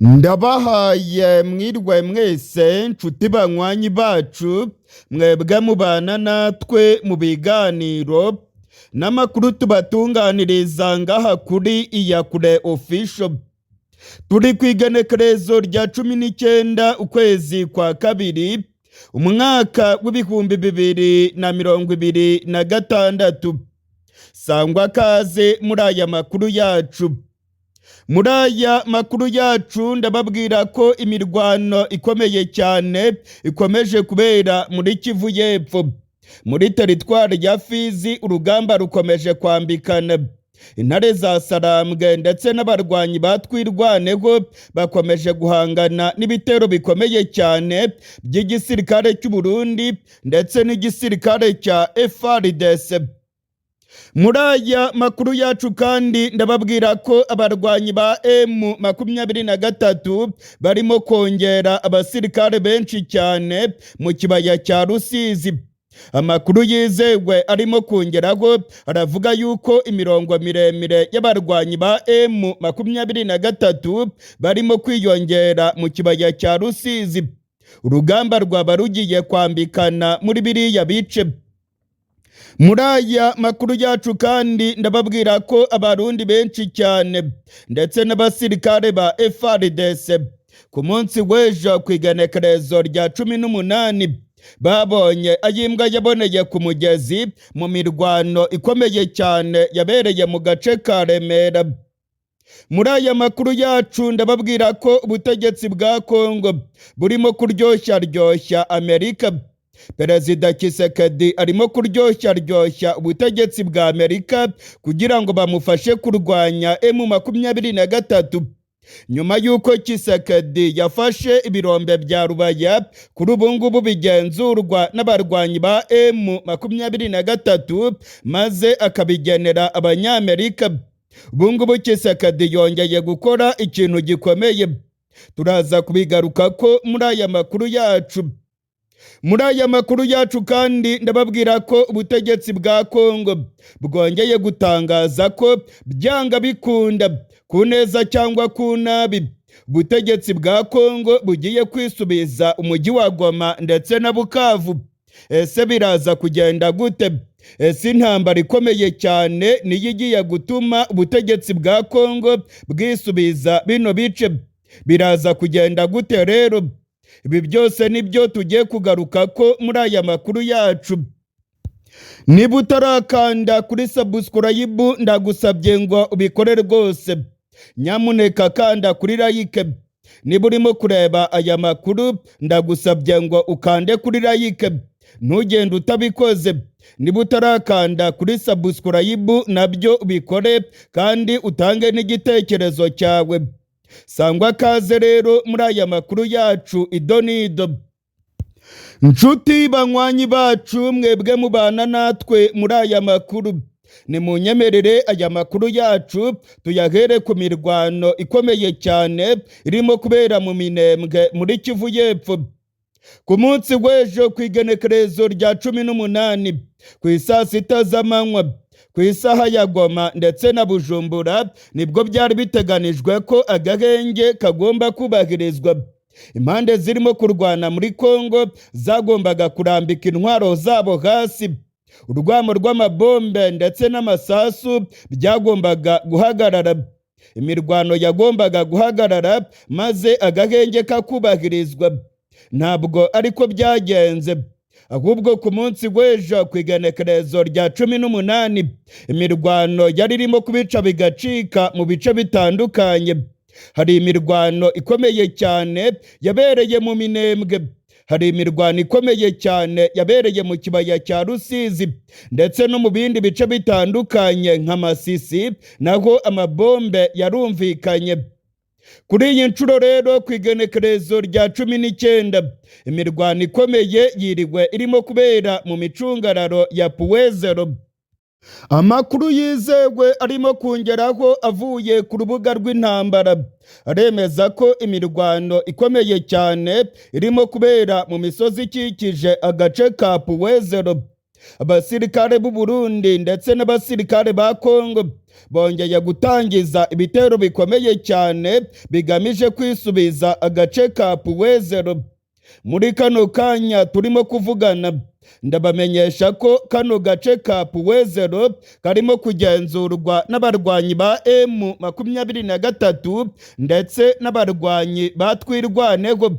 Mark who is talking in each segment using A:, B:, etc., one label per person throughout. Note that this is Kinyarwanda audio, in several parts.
A: Ndabahaye mwirwe mwese, nshuti banywanyi bacu, mwebwe mubana natwe mu biganiro n'amakuru tubatunganiriza ngaha kuri Iyakure Official. Turi ku igenekerezo rya 19 ukwezi kwa kabiri, umwaka w'2026. Sangwa kaze muri aya makuru yacu. Muri aya makuru yacu ndababwira ko imirwano ikomeye cyane ikomeje kubera muri Kivu y'Epfo, muri teritwari ya Fizi. Urugamba rukomeje kwambikana. Intare za Sarambwe ndetse n'abarwanyi ba Twirwaneho bakomeje guhangana n'ibitero bikomeye cyane by'igisirikare cy'u Burundi ndetse n'igisirikare cya FARDC. Muri aya makuru yacu kandi ndababwira ko abarwanyi ba M23 barimo kongera abasirikare benshi cyane mu kibaya cya Rusizi. Amakuru yizewe arimo kongeraho aravuga yuko imirongo miremire y'abarwanyi ba M23 barimo kwiyongera mu kibaya cya Rusizi. Urugamba rwaba rugiye kwambikana muri biriya bice. Muri aya makuru yacu kandi ndababwira ko Abarundi benshi cyane ndetse n'abasirikare ba FARDC ku munsi w'ejo ku igenekerezo rya 18 babonye ayimbwa yaboneye ku mugezi mu mirwano ikomeye cyane yabereye mu gace ka Remera. Muri aya makuru yacu ndababwira ko ubutegetsi bwa Kongo burimo kuryoshya ryoshya Amerika. Perezida Tshisekedi arimo kuryoshya ryoshya ubutegetsi bwa Amerika kugira ngo bamufashe kurwanya M23. Nyuma y'uko Tshisekedi yafashe ibirombe bya Rubaya, kuri ubu ngubu bigenzurwa n'abarwanyi ba M23, maze akabigenera Abanyamerika, ubu ngubu Tshisekedi yongeye gukora ikintu gikomeye. Turaza kubigaruka ko muri aya makuru yacu. Muri aya makuru yacu kandi ndababwira ko ubutegetsi bwa Kongo bwongeye gutangaza ko byanga bikunda, ku neza cyangwa ku nabi, ubutegetsi bwa Kongo bugiye kwisubiza umujyi wa Goma ndetse na Bukavu. Ese biraza kugenda gute? Ese intambara ikomeye cyane niyo igiye gutuma ubutegetsi bwa Kongo bwisubiza bino bice? Biraza kugenda gute rero? Ibi byose nibyo tugiye kugaruka ko muri aya makuru yacu. Niba utarakanda kuri subscribe, ndagusabye ngo ubikore rwose. Nyamuneka kanda kuri like. Niba urimo kureba aya makuru, ndagusabye ngo ukande kuri like, ntugende utabikoze. Niba utarakanda kuri subscribe, nabyo ubikore kandi utange n'igitekerezo cyawe. Sangwa kaze rero muri aya makuru yacu idonido. Nshuti banywanyi bacu, mwebwe mubana natwe muri aya makuru, nimunyemerere aya makuru yacu tuyahere ku mirwano ikomeye cyane irimo kubera mu Minembwe muri Kivu y'Epfo. Ku munsi w'ejo ku igenekerezo rya 18, ku isaa 6 z'amanywa ku isaha ya Goma ndetse na Bujumbura, nibwo byari biteganijwe ko agahenge kagomba kubahirizwa. Impande zirimo kurwana muri Kongo zagombaga kurambika intwaro zabo hasi. Urwamo rw'amabombe ndetse n'amasasu byagombaga guhagarara. Imirwano yagombaga guhagarara maze agahenge kakubahirizwa. Ntabwo ariko byagenze. Ahubwo ku munsi w'ejo ku igenekerezo rya 18, imirwano yari irimo kubica bigacika mu bice bitandukanye. Hari imirwano ikomeye cyane yabereye mu Minembwe, hari imirwano ikomeye cyane yabereye mu kibaya cya Rusizi ndetse no mu bindi bice bitandukanye nka Masisi, naho amabombe yarumvikanye. Kuri iyi nshuro rero ku igenekerezo rya 19, imirwano ikomeye yiriwe irimo kubera mu micungararo ya Puwezero. Amakuru yizewe arimo kongeraho avuye ku rubuga rw'intambara aremeza ko imirwano ikomeye cyane irimo kubera mu misozi ikikije agace ka Puwezero. Abasirikare b'u Burundi ndetse n'abasirikare ba Kongo bongeye gutangiza ibitero bikomeye cyane bigamije kwisubiza agace ka Puwezero. Muri kano kanya turimo kuvugana, ndabamenyesha ko kano gace ka Puwezero karimo kugenzurwa n'abarwanyi ba M23 ndetse n'abarwanyi ba Twirwaneho.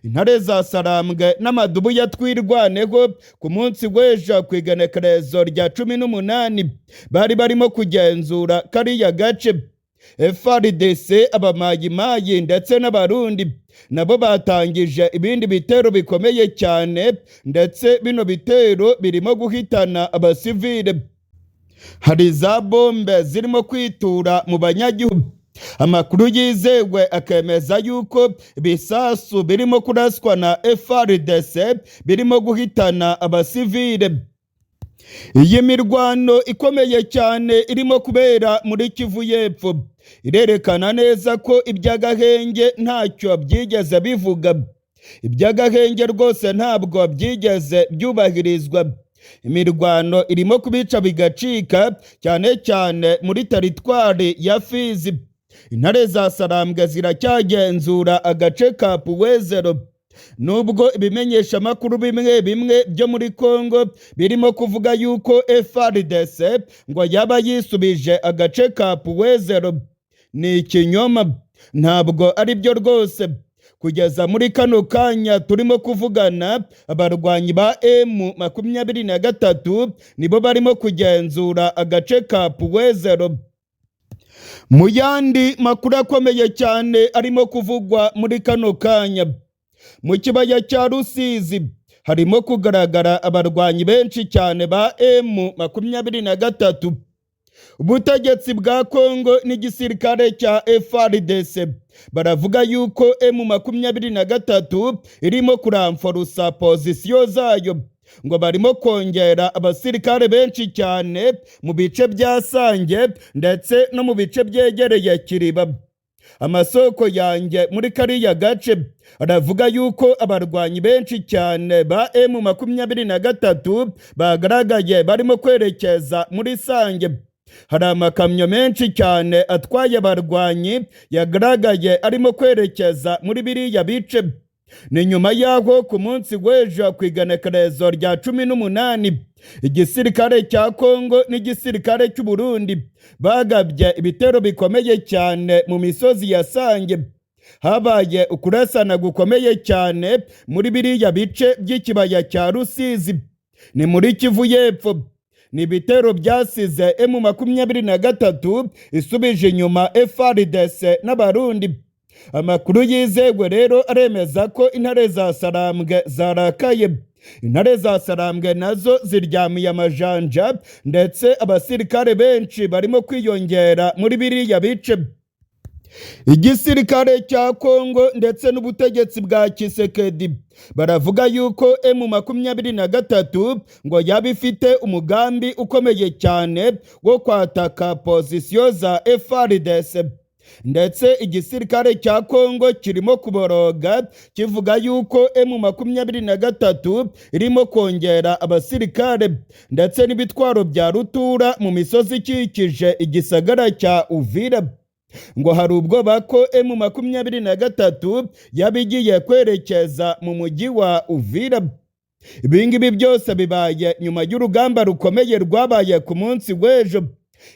A: Intare za Sarambwe n'amadubu ya Twirwaneho ku munsi w'ejo ku igenekerezo rya 18 bari barimo kugenzura kariya gace. FARDC, abamayimayi ndetse n'Abarundi nabo batangije ibindi bitero bikomeye cyane, ndetse bino bitero birimo guhitana abasivile. Hari za bombe zirimo kwitura mu banyagihugu. Amakuru yizewe akemeza yuko ibisasu birimo kuraswa na FARDC birimo guhitana abasivile. Iyi mirwano ikomeye cyane irimo kubera muri Kivu y'Epfo irerekana neza ko iby'agahenge ntacyo byigeze bivuga. Iby'agahenge rwose ntabwo byigeze byubahirizwa. Imirwano irimo kubica bigacika, cyane cyane muri teritwari ya Fizi. Intare za Sarambwe ziracyagenzura agace ka Puwezero, nubwo ibimenyeshamakuru bimwe bimwe byo muri Kongo birimo kuvuga yuko FARDC ngo yaba yisubije agace ka Puwezero. Ni ikinyoma, ntabwo ari byo rwose. Kugeza muri kano kanya turimo kuvugana, abarwanyi ba M23 nibo barimo kugenzura agace ka Puwezero. Mu yandi makuru akomeye cyane arimo kuvugwa muri kano kanya, mu kibaya cya Rusizi harimo kugaragara abarwanyi benshi cyane ba M23. Ubutegetsi bwa Kongo n'igisirikare cya FARDC baravuga yuko M23 irimo kuramforusa pozisiyo zayo, ngo barimo kongera abasirikare benshi cyane mu bice bya Sange ndetse no mu bice byegereye Kiriba. Amasoko yanjye muri kariya gace aravuga yuko abarwanyi benshi cyane ba M23 bagaragaye barimo kwerekeza muri Sange. Hari amakamyo menshi cyane atwaye abarwanyi yagaragaye arimo kwerekeza muri biriya bice. Ni nyuma y'aho ku munsi w'ejo ku igenekerezo rya 18 igisirikare cya Kongo n'igisirikare cy'u Burundi bagabye ibitero bikomeye cyane mu misozi ya Sange. Habaye ukurasana gukomeye cyane muri biriya bice by'ikibaya cya Rusizi, ni muri Kivu y'Epfo. Ni ibitero byasize M23 isubije inyuma FARDC n'Abarundi. Amakuru yizewe rero aremeza ko intare za Sarambwe zarakaye. Intare za Sarambwe nazo ziryamiye amajanja, ndetse abasirikare benshi barimo kwiyongera muri biriya bice. Igisirikare cya Kongo ndetse n'ubutegetsi bwa Tshisekedi baravuga yuko M23 ngo yaba ifite umugambi ukomeye cyane wo kwataka pozisiyo za FARDC, ndetse igisirikare cya Kongo kirimo kuboroga kivuga yuko M23 irimo kongera abasirikare ndetse n'ibitwaro bya rutura mu misozi ikikije igisagara cya Uvira. Ngo hari ubwoba ko M23 yaba igiye kwerekeza mu mujyi wa Uvira. Ibingibi byose bibaye nyuma y'urugamba rukomeye rwabaye ku munsi w'ejo.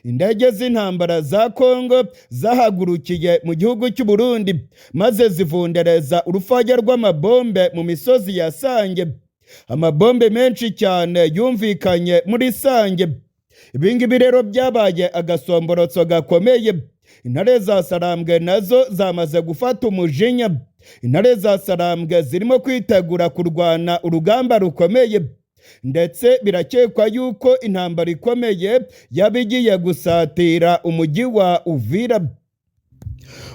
A: Indege z'intambara za Kongo zahagurukiye mu gihugu cy'u Burundi maze zivundereza urufaya rw'amabombe mu misozi ya Sange. Amabombe menshi cyane yumvikanye muri Sange. Ibingibi rero byabaye agasomborotso gakomeye. Intare za Sarambwe nazo zamaze gufata umujinya. Intare za Sarambwe zirimo kwitegura kurwana urugamba rukomeye, ndetse birakekwa yuko intambara ikomeye yaba igiye gusatira umujyi wa Uvira.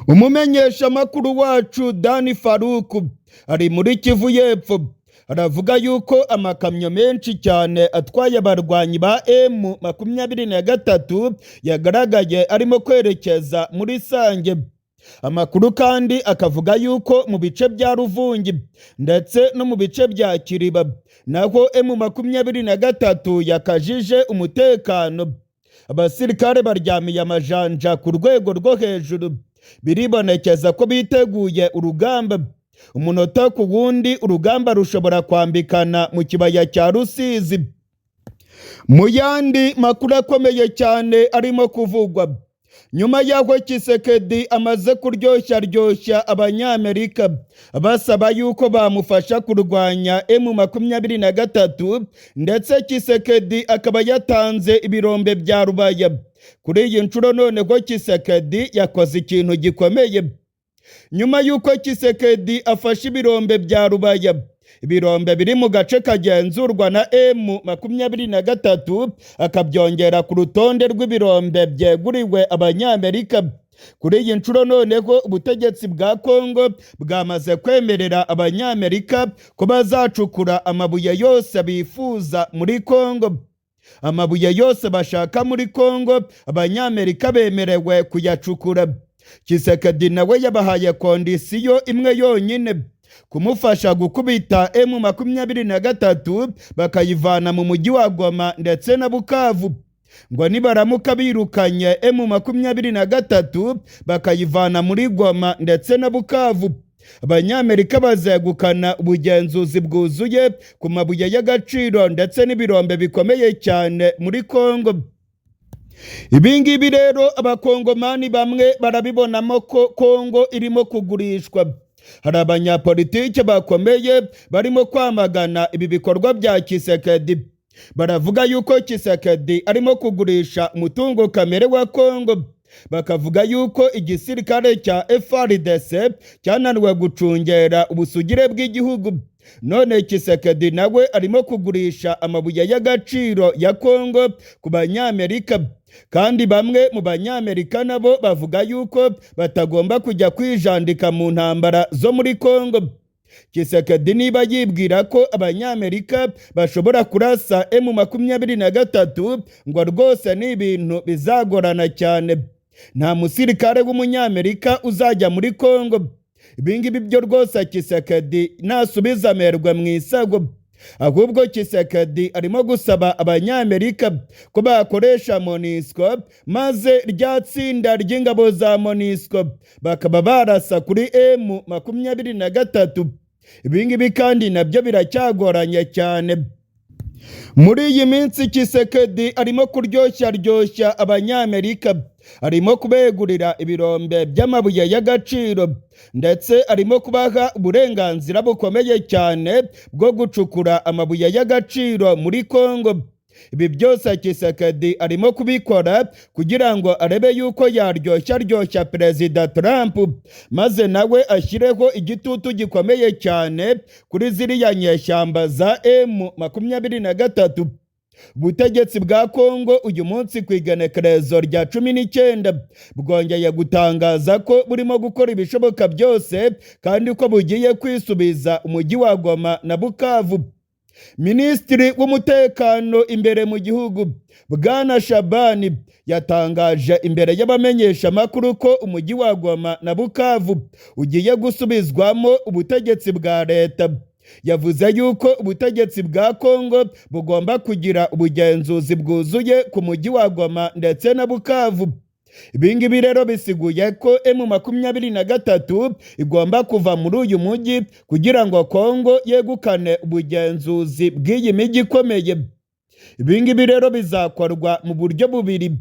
A: Umumenyeshamakuru wacu Dani Faruku ari muri Kivu y'Epfo aravuga yuko amakamyo menshi cyane atwaye abarwanyi ba M23 yagaragaye arimo kwerekeza muri Sange. Amakuru kandi akavuga yuko mu bice bya Ruvungi ndetse no mu bice bya Kiriba naho M23 yakajije umutekano. Abasirikare baryamiye amajanja ku rwego rwo hejuru, biribonekeza ko biteguye urugamba. Umunota ku wundi urugamba rushobora kwambikana mu kibaya cya Rusizi. Mu yandi makuru akomeye cyane arimo kuvugwa, nyuma y'aho Tshisekedi amaze kuryoshya ryoshya Abanyamerika basaba yuko bamufasha kurwanya M23, ndetse Tshisekedi akaba yatanze ibirombe bya Rubaya. Kuri iyi nshuro noneho Tshisekedi yakoze ikintu gikomeye. Nyuma y'uko Tshisekedi afashe ibirombe bya Rubaya, ibirombe biri mu gace kagenzurwa na M23, akabyongera ku rutonde rw'ibirombe byeguriwe Abanyamerika. Kuri iyi nshuro noneho ubutegetsi bwa Kongo bwamaze kwemerera Abanyamerika ko bazacukura amabuye yose bifuza muri Kongo. Amabuye yose bashaka muri Kongo, Abanyamerika bemerewe kuyacukura. Tshisekedi nawe yabahaye condition imwe yonyine: kumufasha gukubita M23 bakayivana mu mujyi wa Goma ndetse na Bukavu. Ngo nibaramuka birukanye M23 bakayivana muri Goma ndetse na Bukavu, Abanyamerika bazegukana ubugenzuzi bwuzuye ku mabuye y'agaciro ndetse n'ibirombe bikomeye cyane muri Kongo. Ibi ngibi rero Abakongomani bamwe barabibonamo ko Kongo irimo kugurishwa. Hari abanyapolitike bakomeye barimo kwamagana ibi bikorwa bya Tshisekedi. Baravuga yuko Tshisekedi arimo kugurisha umutungo kamere wa Kongo, bakavuga yuko igisirikare cya FARDC cyananiwe gucungera ubusugire bw'igihugu, none Tshisekedi nawe arimo kugurisha amabuye y'agaciro ya Kongo ku Banyamerika. Kandi bamwe mu Banyamerika nabo bavuga yuko batagomba kujya kwijandika mu ntambara zo muri Kongo. Tshisekedi niba yibwira ko Abanyamerika bashobora kurasa M23, ngo rwose ni ibintu bizagorana cyane. Nta musirikare w'Umunyamerika uzajya muri Kongo. Ibingibi byo rwose Tshisekedi nasubiza amerwe mu isago. Ahubwo Tshisekedi arimo gusaba Abanyamerika ko bakoresha MONUSCO, maze rya tsinda ry'ingabo za MONUSCO bakaba barasa kuri M23. Ibingibi kandi nabyo biracyagoranye cyane. Muri iyi minsi Tshisekedi arimo kuryoshya ryoshya Abanyamerika, arimo kubegurira ibirombe by'amabuye y'agaciro, ndetse arimo kubaha uburenganzira bukomeye cyane bwo gucukura amabuye y'agaciro muri Kongo. Ibi byose Tshisekedi arimo kubikora kugira ngo arebe yuko yaryoshya ryoshya Perezida Trump, maze nawe ashyireho igitutu gikomeye cyane kuri ziriya nyeshyamba za M23. Ubutegetsi bwa Kongo uyu munsi ku igenekerezo rya 19 bwongeye gutangaza ko burimo gukora ibishoboka byose kandi ko bugiye kwisubiza umujyi wa Goma na Bukavu. Minisitiri w'umutekano imbere mu gihugu, Bwana Shabani, yatangaje imbere y'abamenyeshamakuru ko umujyi wa Goma na Bukavu ugiye gusubizwamo ubutegetsi bwa leta. Yavuze yuko ubutegetsi bwa Kongo bugomba kugira ubugenzuzi bwuzuye ku mujyi wa Goma ndetse na Bukavu. Ibingibi rero bisiguye ko M23 igomba kuva muri uyu mujyi kugira ngo Kongo yegukane ubugenzuzi bw'iyi mijyi ikomeye. Ibingibi rero bizakorwa mu buryo bubiri: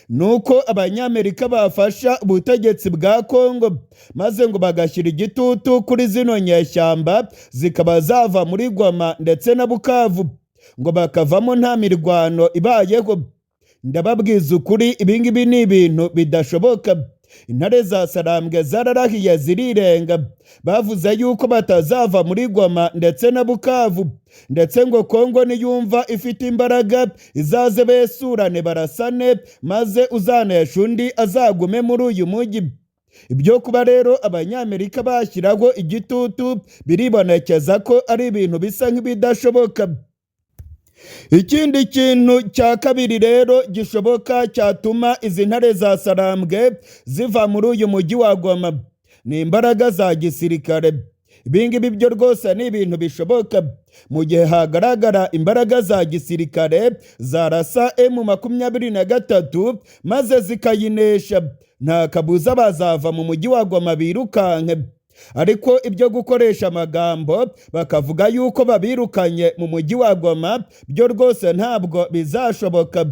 A: nuko Abanyamerika bafasha ubutegetsi bwa Kongo, maze ngo bagashyira igitutu kuri zino nyeshyamba zikaba zava muri Goma ndetse na Bukavu, ngo bakavamo nta mirwano ibayeho. Ndababwiza ukuri, ibingibi ni ibintu bidashoboka. Intare za Sarambwe zararahiye zirirenga, bavuze yuko batazava muri Goma ndetse na Bukavu, ndetse ngo Kongo niyumva ifite imbaraga izaze besurane barasane, maze uzanesha undi azagume muri uyu mujyi. Ibyo kuba rero Abanyamerika bashyiraho igitutu biribonekeza ko ari ibintu bisa nk'ibidashoboka. Ikindi kintu cya kabiri rero gishoboka cyatuma izi ntare za Sarambwe ziva muri uyu mujyi wa Goma ni imbaraga za gisirikare. Ibingibi byo rwose ni ibintu bishoboka mu gihe hagaragara imbaraga za gisirikare zarasa M23 maze zikayinesha, nta kabuza bazava mu mujyi wa Goma birukanke. Ariko ibyo gukoresha amagambo bakavuga yuko babirukanye mu mujyi wa Goma byo rwose ntabwo bizashoboka.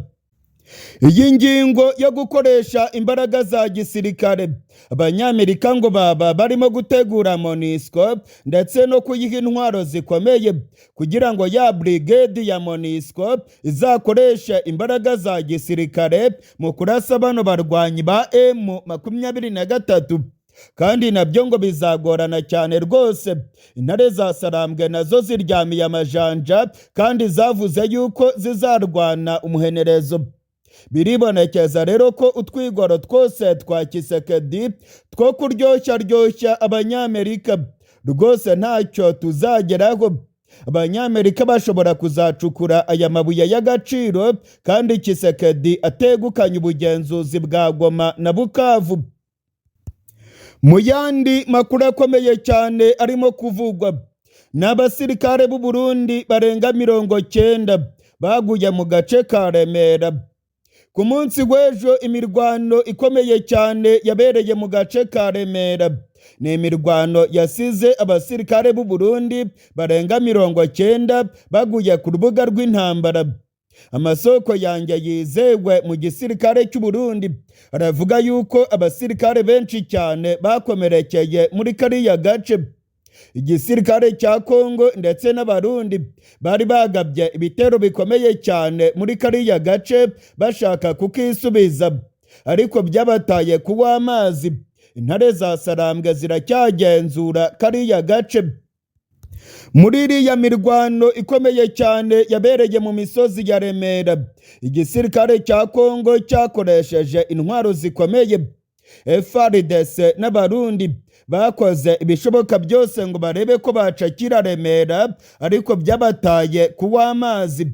A: Iyi ngingo yo gukoresha imbaraga za gisirikare, Abanyamerika ngo baba barimo gutegura MONUSCO ndetse no kuyiha intwaro zikomeye kugira ngo ya brigade ya MONUSCO izakoreshe imbaraga za gisirikare mu kurasa bano barwanyi ba M23. Kandi nabyo ngo bizagorana cyane rwose. Intare za Sarambwe nazo ziryamiye amajanja kandi zavuze yuko zizarwana umuhenerezo. Biribonekeza rero ko utwigoro twose twa Tshisekedi two kuryoshya ryoshya Abanyamerika rwose ntacyo tuzageraho. Abanyamerika bashobora kuzacukura aya mabuye y'agaciro kandi Tshisekedi ategukanye ubugenzuzi bwa Goma na Bukavu. Mu yandi makuru akomeye cyane arimo kuvugwa ni abasirikare b'u Burundi barenga 90 baguye mu gace ka Remera. Ku munsi w'ejo imirwano ikomeye cyane yabereye mu gace ka Remera. Ni imirwano yasize abasirikare b'u Burundi barenga 90 baguye ku rubuga rw'intambara. Amasoko yanjye yizewe mu gisirikare cy'u Burundi aravuga yuko abasirikare benshi cyane bakomerekeye muri kariya gace. Igisirikare cya Kongo ndetse n'Abarundi bari bagabye ibitero bikomeye cyane muri kariya gace bashaka kukisubiza, ariko byabataye kuwa amazi. Intare za Sarambwe ziracyagenzura kariya gace. Muri iriya mirwano ikomeye cyane yabereye mu misozi ya Remera, igisirikare cya Kongo cyakoresheje intwaro zikomeye. FARDC n'Abarundi bakoze ibishoboka byose ngo barebe ko bacakira Remera, ariko byabataye kuwa amazi.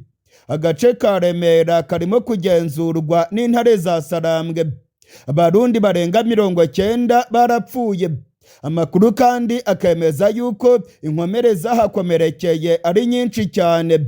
A: Agace ka Remera karimo kugenzurwa n'intare za Sarambwe. Abarundi barenga 90 barapfuye. Amakuru kandi akemeza yuko inkomere zahakomerekeye ari nyinshi cyane.